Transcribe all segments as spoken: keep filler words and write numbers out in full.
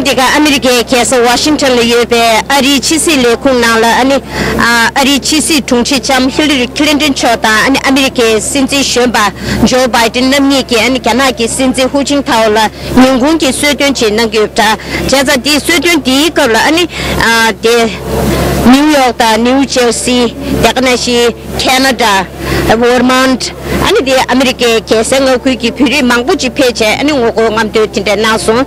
འདི་ག་ཨ་མི་རི་ཀའི་རྒྱལ་ས་ཝ་ཤིང་ཊོན་ལ་ཡོད་པའི་ཨ་རིའི་ཕྱི་སྲིད་ལས་ཁུངས་ནང་ལ་ཨ་ནི་ཨ་ཨ་རིའི་ཕྱི་སྲིད་དྲུང་ཆེ་ལྕམ་ཧི་ལ་རི་ཁི་ལིན་ཏོན་མཆོག་དང་ཨ་ནི་ཨ་མི་རི་ཀའི་སྲིད་འཛིན་གཞོན་པ་ཇོ་བྷའི་ཏིན་རྣམ་གཉིས་ཀྱིས་ཨ་ནི་རྒྱ་ནག་གི་སྲིད་འཛིན་ཧུའུ་ཅིན་ཐའོ་ལ་ཉིན་གུང་གི་གསོལ་སྟོན་ཅིག་གནང་གི་ཡོད་པ་འདྲ། བྱས་ཙང་དེའི་གསོལ་སྟོན་དེའི་སྐབས་ལ་ཨ་ནི་ཨ་དེ་ནིའུ་ཡོག་དང་ནིའུ་ཇར་སི། དེ་ག་ནང་བཞིན་ཁེ་ན་ཌ། ཝར་མོན་ཊི། ཨ་ནི་དེ་ཨ་མི་རི་ཀའི་རྒྱལ་སའི་མངའ་ཁུལ་གྱི་བོད་རིགས་མང་པོ་ཅིག་ཕེབས་བྱས་ཨ་ནི་ངོ་རྒོལ་རྔམ་སྟོན་དེ་འདྲ་གནང་སོང་།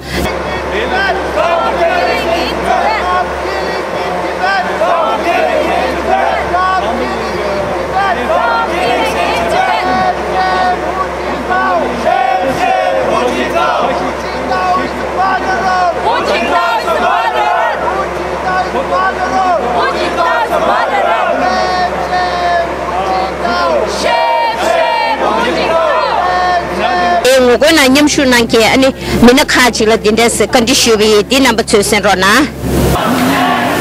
ཨེ་ངོ་རྒོལ་ནང་མཉམ་ཞུགས་གནང་མཁན་ཨ་ནི་མི་སྣ་ཁག་ཅིག་ལ་འདི་འདྲ་ཟེར་བཀའ་འདྲི་ཞུས་པ་ཡིན། འདི་རྣམ་པ་ཚོས་གསན་རོགས་གནང་།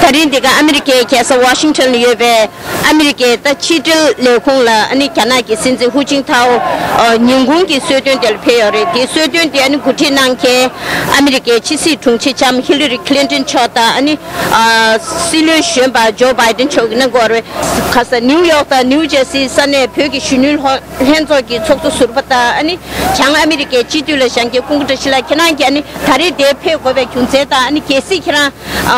ད་རིང་འདི་ག་ཨ་མི་རི་ཀའི་རྒྱལ་ས་ཝ་ཤིང་ཊོན་ལ་ཡོད་པའི་ཨ་མི་རི་ཀའི་ད་ཕྱི་འབྲེལ་ལས་ཁུངས་ལ་ཨ་ནི་རྒྱ་ནག་གི་སྲིད་འཛིན་ཧུའུ་ཅིན་ཐའོ་ཨ་ཉིན་གུང་གི་གསོལ་སྟོན་དེ་ལ་ཕེབས་ཡོད་རེད། དེ་གསོལ་སྟོན་དེ་ཨ་ནི་གོ་སྒྲིག་གནང་མཁན་ཨ་མི་རི་ཀའི་ཕྱི་སྲིད་དྲུང་ཆེ་ལྕམ་ཧི་ལ་རི་ཁི་ལིན་ཏོན་མཆོག་དང་ཨ་ནི་ཨ་སྲིད་བློན་གཞོན་པ་ཇོ་བྷའི་ཏིན་མཆོག་གིས་གནང་གི་ཡོད་རེད། ཁ་ས་ནིའུ་ཡོག་དང་ནིའུ་ཇར་སིའི་ས་གནས་བོད་ཀྱི་གཞོན་ནུའི་ལྷོ་ལྷན་ཚོགས་ཀྱི་ཚོགས་གཙོ་ཟུར་པ་དང་ཨ་ནི་བྱང་ཨ་མི་རི་ཀའི་སྤྱི་འཐུས་ལ་བཞེངས་མཁན་སྐུ་ངོ་བཀྲ་ཤིས་ལགས། ཁྱེད་རང་གིས་ཨ་ནི་ད་རེས་འདིར་ཕེབས་དགོས་པའི་རྒྱུ་མཚན་དང་ཨ་ནི་གལ་སྲིད་ཁྱེད་རང་ཨ་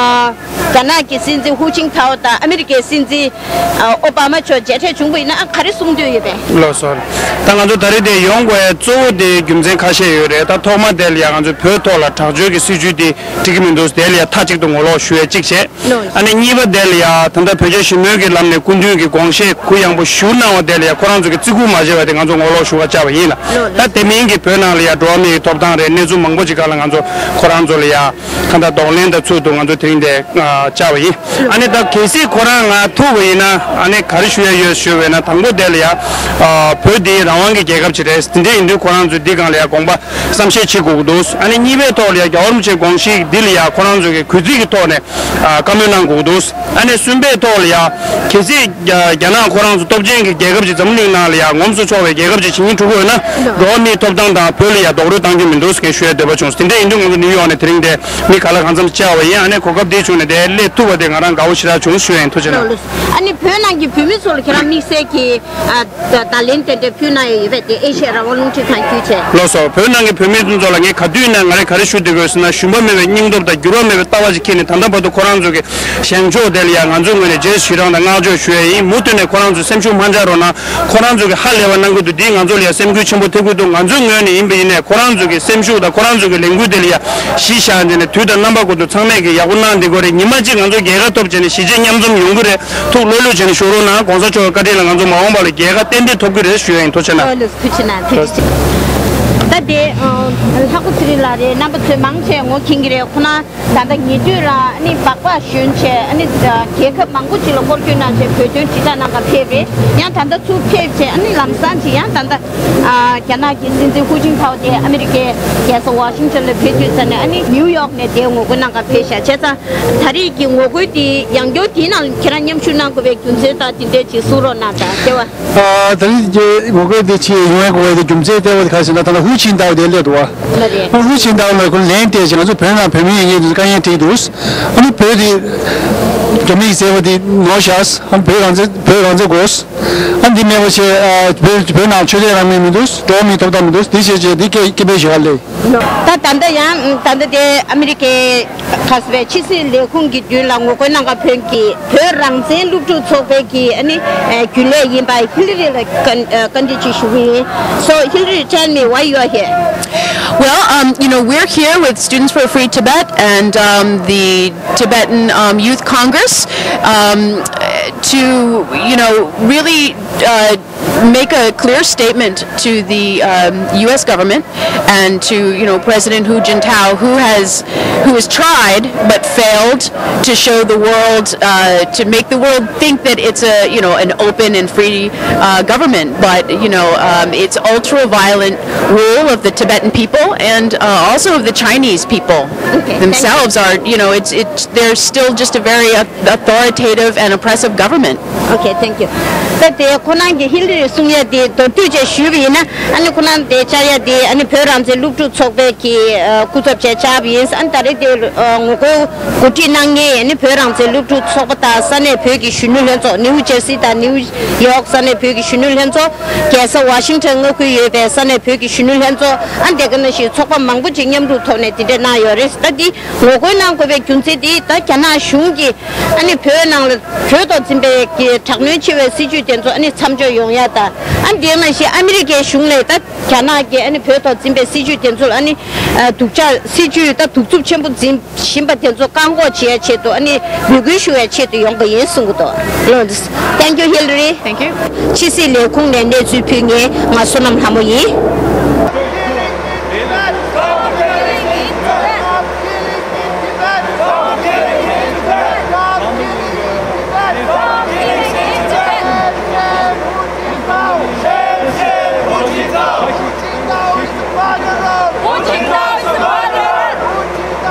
རྒྱ་ནག་གི་སྲིད་འཛིན་ཧུའུ་ཅིན་ཐའོ་དང་ཨ་མི་རི་ཀའི་སྲིད་འཛིན་ཨ་ཨོ་བྷ་མ་མཆོག་མཇལ་འཕྲད་བྱུང་བ་ཡིན་ན་ཨ་ག་རེ་གསུང་འདོད་ཡོད་པས། ལགས་སོ། ད་ང་ཚོ་ད་རེས་འདིར་ཡོང་དགོས་པའི་གཙོ་བོ་དེ་རྒྱུ་མཚན་ཁ་ཤས་ཡོད་རེད། ད་ཐོག་མ་དེ་ལ་ཡང་ང་ཚོས་བོད་ཐོག་ལ་དྲག་སྤྱོད་ཀྱི་སྲིད་བྱུས་དེ་འགྲིག་གི་མི་འདུག་དེ་ལ་ཡང་མཐའ་གཅིག་ཏུ་ངོ་ལོག་ཞུ་ཡས་གཅིག་བྱས། ལགས། ཨ་ནི་གཉིས་པ་དེ་ལ་ཡང་ད་ལྟ་བོད་རྒྱ་ཞི་མོལ་གྱི་ལམ་ནས་སྐུ་མདུན་གྱི་དགོངས་བཞེས་གུ་ཡངས་པོ་ཞུ་གནང་བ་དེ་ལ་ཡང་ཁོ་རང་ཚོ་གིས་བརྩི་བཀུར་མ་བྱས་པ་དེ་ང་ཚོ་ངོ་ལོག་ཞུ་བར་བཅར་བ་ཡིན་ལ། ལགས། ད་དེ་མིན་གྱི་བོད་ནང་ལ་ཡང་འགྲོ་བ་མིའི་ཐོབ་ཐང་རེད། གནས་ཚུལ་མང་པོ་ཅིག་སྒང་ལ་ང་ཚོ་ཁོ་རང་ཚོ་ལ་ཡང་ད་ལྟ་གདོང་ལེན་དང་ཚུལ་དུ་ང་ཚོ་དེ་རིང་འདིར་ཨ་བཅར་བ་ཡིན། ཨ་ནི་ད་གལ་སྲིད་ཁོ་རང་ང་ཐུག་པ་ཡིན་ན་ཨ་ནི་ག་རེ་ཞུ་ཡ་ཡོད་ཞུ་བས་ན། དང་པོ་དེ་ལ་ཡང་ཨ་བོད་འདི་རང་དབང་གི་རྒྱལ་ཁབ་ཅིག་རེད། དེ་འདྲ་ཡིན་དུས་ཁོ་རང་ཚོས་འདི་སྒང་ལ་ཡང་དགོངས་པ་བསམ་ཤེས་བྱེད་དགོས་ཀྱི་འདུག་ཨ་ནི་གཉིས་པའི་ཐོག་ལ་ཡང་རྒྱལ་བ་རིན་པོ་ཆེའི་དགོངས་གཞི་འདི་ལ་ཡང་ཁོ་རང་ཚོ་གིས་གུས་བརྩི་གི་ཐོག་ནས་ཨ་བཀའ་མོལ་གནང་དགོས་ཀྱི་འདུག་ཨ་ནི་གསུམ་པའི་ཐོག་ལ་ཡང་གལ་སྲིད་རྒྱ་རྒྱ་ནག་ཁོ་རང་ཚོ་སྟོབས་ཆེན་གྱི་རྒྱལ་ཁབ་ཅིག་འཛམ་གླིང་ནང་ལ་ཡང་ངོམས་སུ་ཆོག་པའི་རྒྱལ་ཁབ་ཅིག་བྱེད་སྙིང་བྲོ་གི་ཡོད་ན། འགྲོ་བ་མིའི་ཐོབ་ཐང་དང་བོད་ལ་ཡང་རྡོག་རོལ་གཏང་རྒྱུ་མི་འདུག་ཟེར་མཁན་ཞུ་ཡ་འདོད་པ་བྱུང་། དེ་འདྲ་ཡིན་དུས་ང་ཚོ་ནིའུ་ཡོག་ནས་དེ་རིང་འདིར་མི་ག་ལ་གང་འཚམ་བཅར་བ་ཡིན། ཨ་ནི་གོ་སྐབས་འདི་བྱུང་ནས་འདིར་སླེབས་ཐུབ་པ་དེ་ང་རང་དགའ་བོ་ཞེ་དྲག་བྱུང་ཞུ་ཡ་ཡིན། ཐུགས་རྗེ་གནང་། ཨ་ནི་བོད་ནང་གི་བོད་མི་ཚོ་ལ་ཁྱེད་རང་དམིགས་བསལ་གྱི་ཨ་ད་ད་ལན་ཏན་ཏན་ཕུལ་གནང་ཡོད་ཡོད་པས་དེ་ཨེ་ཤེ་ཡ་རང་དབང་རླུང་འཕྲིན་ཁང་བརྒྱུད་བྱས། ལགས་སོ། བོད་ནང་གི་བོད་མི་ཚོ་ལ་ངས་ག་དུས་ནས་ང་རས་ག་རེ་ཞུ་བསྡད་དགོས་ཟེར་ན། ཞུམ་པ་མེད་པའི་སྙིང་སྟོབས་དང་འགྱུར་བ་མེད་པའི་ལྟ་བ་ཞིག་འཁྱེར་ནས་ད་ལྟ་བར་དུ་ཁོ་རང་ཚོ་གི་བཞེངས་ཕྱོགས་དེ་ལ་ཡང་ང་ཚོའི་ངོས་ནས་རྗེས་སུ་ཞུ་རང་དང་བསྔགས་བརྗོད་ཞུ་ཡ་ཡིན། མུ་མཐུད་ནས་ཁོ་རང་ཚོ་སེམས་ཤུགས་མ་ཆག་རོགས་གནང་། ཁོ་རང་ཚོ་གི་ཧ་ལས་པ་གནང་གི་འདུག་འདིས་ང་ཚོ་ལ་ཡང་སེམས་འགུལ་ཆེན་པོ་ཐེབས་ཀྱི་འདུག་ང་ཚོའི་ངོས་ནས་ཡིན་པ་ཡིན་ནའི་ཁོ་རང་ཚོ་གི་སེམས་ཤུགས་དང་ཁོ་རང་ཚོ་གི་ལས་འགུལ་དེ་ལ་ཡང་གཞི་བཞག་ནས་ནས་དུས་དང་རྣམ་པ་ཀུན་ཏུ་ཚང་མས་ཀྱི་ཡག་པོ་གནང་བསྡད་དགོས་རེད། ཉི་མ་གཅིག་ང་ཚོ་རྒྱལ་ཁ་ཐོབ་བྱས་ནས་གཞིས་བྱེས་མཉམ་འཛོམས་ཡོང་གི་རེད། ཐུགས་ལྷོད་ལྷོད་བྱས་ནས་བཞུགས་རོགས་གནང་། ༸གོང་ས་མཆོག་གི་བཀའ་དྲིན་ལ་ང་ཚོ་མ་འོངས་པ་ལ་རྒྱལ་ཁ་ཏན་ཏན་ཐོབ་ཀྱི་རེད་ཞུ་ཡ་ཡིན། ཐུགས་རྗེ་གནང་། ཨོ་ལགས་སོ། ཐུགས་རྗེ་གནང་། ཐུགས་རྗེ་ཆེ། ད་དེ་ཨ་ལྷག་པ་ཚེ་རིང་ལགས་རེད། རྣམ་པ་ཚོས་མང་ཆེ་ངོ་མཁྱེན་གྱི་རེད། ཁོ་ན་ད་ལྟ་ཉེ་དུས་ལ་ཨ་ནི་སྦག་སྦག་ཞོན་བྱས་ཨ་ནི་རྒྱལ་ཁབ་མང་པོ་ཅིག་ལ་སྐོར་སྐྱོད་གནང་བྱས་བོད་དོན་དྲིལ་བསྒྲགས་གནང་གར་ཕེབས་རེད། ཡང་ད་ལྟ་ཚུར་ཕེབས་བྱས་ཨ་ནི་ལམ་སང་ཅིག་ཡང་ད་ལྟ་ཨ་རྒྱ་ནག་གི་སྲིད་འཛིན་ཧུའུ་ཅིན་ཐའོ་དེ་ཨ་མི་རི་ཀའི་རྒྱལ་ས་ཝ་ཤིང་ཊོན་ལ་ཕེབས་དུས་ཙ་ནས་ཨ་ནི་ནིའུ་ཡོག་ནས་དེ་ངོ་རྒོལ་གནང་གར་ཕེབས་ཤག་བྱས་ཙང་ད་རེས་ཀྱི་ངོ་རྒོལ་དེ་ཡང་བསྐྱར་དེའི་ནང་ཁྱེད་རང་མཉམ་ཞུགས་གནང་དགོས་པའི་རྒྱུ་མཚན་དང་དེ་འདྲས་ཅིག་གསུང་རོགས་གནང་དང་། ལྟེ་བ། ཨ་ད་རེས་ཀྱི་ངོ་རྒོལ་དེ་ཆེད་ཡོང་ཡ་དགོས་པའི་རྒྱུ་མཚན་ལྟེ་བ་དེ་ག་རེ་ཟེར་ན། ད་ལྟ་ཧུའུ་ཅིན་ཐའོ་དེ་སླེབས་འདུག་བ། ལགས་རེད། ཧུའུ་ཅིན་ཐའོ་ལ་ཁོ་ལན་སྤྲད་བྱས་ང་ཚོ་བོད་ནང་བོད་མི་ཡིན་ངེས་དུ་དཀའ་ངལ་འཕྲད་འདུག་ཨ་ནི་བོད་དེ་རྒྱ་མིས་ཟེར་བ་དེ་ནོར་བཞག་ཨ་ནི་བོད་རང་བཙན་བོད་རང་བཙན་དགོས། ཨ་འདི་མེད་པ་བྱས་ཨ་བོད་བོད་ནང་ཆོས་དད་རང་མོས་མི་འདུག་འགྲོ་བ་མིའི་ཐོབ་ཐང་མི་འདུག་འདི་བྱས་བྱས་འདི་སྐད་སྐད་འབོད་ཞུ་ག་སླེབས། ད་ད་ལྟ་ཡང་ད་ལྟ་དེ་ཨ་མི་རི་ཀའི་ཁ་སི་པའི་ཕྱི་སྲིད་ལས་ཁུངས་ཀྱི་མདུན་ལ་ངོ་རྒོལ་གནང་གར་ཕེབས་མཁན་གྱི་བོད་རང་བཙན་སློབ་ཕྲུག་ཚོགས་པའི་གི་ཨ་ནི་རྒྱུན་ལས་ཡིན་པ་ཧི་ལ་རི་ལ་བཀའ་བཀའ་འདྲི་ཅིག་ཞུ་གི་ཡིན། So Hillary, tell me why you are here. Well, um, you know, we're here with Students for a Free Tibet and um, the Tibetan um, Youth Congress um, to, you know, really uh, make a clear statement to the um, U S government and to, you know, President Hu Jintao, who has who has tried but failed to show the world, uh, to make the world think that it's a, you know, an open and free uh, government, but you know, um, it's ultra-violent rule of the Tibetan people and uh, also of the Chinese people. Okay, thank you. Themselves are, you know, it's it's they're still just a very uh, authoritative and oppressive government. Okay, thank you. ད་དེ་ཁོ་རང་གི་ཧི་ལ་རི་གསུང་ཡ་དེ་མདོར་བསྡུས་བྱས་ཞུས་པ་ཡིན་ན། ཨ་ནི་ཁོ་རང་དེ་བཅར་ཡ་དེ་ཨ་ནི་བོད་རང་བཙན་སློབ་ཕྲུག་ཚོགས་པའི་གི་ཨ་སྐུ་ཚབ་བྱས་བཅར་བ་ཡིན། ཨ་ནི་ད་ དེ་ངོ་རྒོལ་གོ་སྒྲིག་གནང་མཁན་ཨ་ནི་བོད་རང་བཙན་སློབ་ཕྲུག་ཚོགས་པ་དང་ས་གནས་བོད་ཀྱི་གཞོན་ནུ་ལྷན་ཚོགས། ནིའུ་ཇར་སི་དང་ནིའུ་ཡོག་ས་གནས་བོད་ཀྱི་གཞོན་ནུ་ལྷན་ཚོགས། རྒྱལ་ས་ཝ་ཤིང་ཊོན་མངའ་ཁུལ་ཡོད་པའི་ས་གནས་བོད་ཀྱི་གཞོན་ནུ་ལྷན་ཚོགས། ཨ་འདི་ག་ནང་བཞིན་ཚོགས་པ་མང་པོ་ཅིག་མཉམ་རུབ་ཐོག་ནས་དེ་འདྲ་གནང་ཡོད་རེད། ད་འདི་ངོ་རྒོལ་གནང་དགོས་པའི་རྒྱུ་མཚན་དེ་ད་རྒྱ་ནག་གཞུང་གིས་ཨ་ནི་བོད་ནང་ལ་བོད་ཐོག་འཛིན་པའི་གི་དྲག་གནོན་ཆེ་བའི་སྲིད་བྱུས་དེ་ཚོ་ཨ་ནི་མཚམས་འཇོག་ཡོང་ཡ་དང་། ཨ་འདི་ག་ནང་བཞིན་ཨ་མི་རི་ཀའི་གཞུང་ནས་ད་རྒྱ་ནག་གིས་ཨ་ནི་བོད་ཐོག་འཛིན་པའི་སྲིད་བྱུས་དེ་ཚོ་ལ་ཨ་ནི་ཨ་སྡུག་ཅག་སྲིད་བྱུས་ད་གདུག་རྩུབ་ཆེན་པོ་འཛིན་བཞིན་པ་དེ་ཚོ་བཀག་འགོག་བྱེད་ཡ་ཆེད་དུ་ཨ་ནི་འབོད་སྐུལ་ཞུ་ཡ་ཆེད་དུ་ཡོང་པ་ཡིན་གསུང་གི་འདུག་ལོ། Thank you, Hillary. Thank you. ཕྱི་སྲིད་ལས་ཁུངས་ནས་གནས་ཚུལ་ཕུལ་མཁན་ང་བསོད་ནམས་ལྷ་མོ་ཡིན།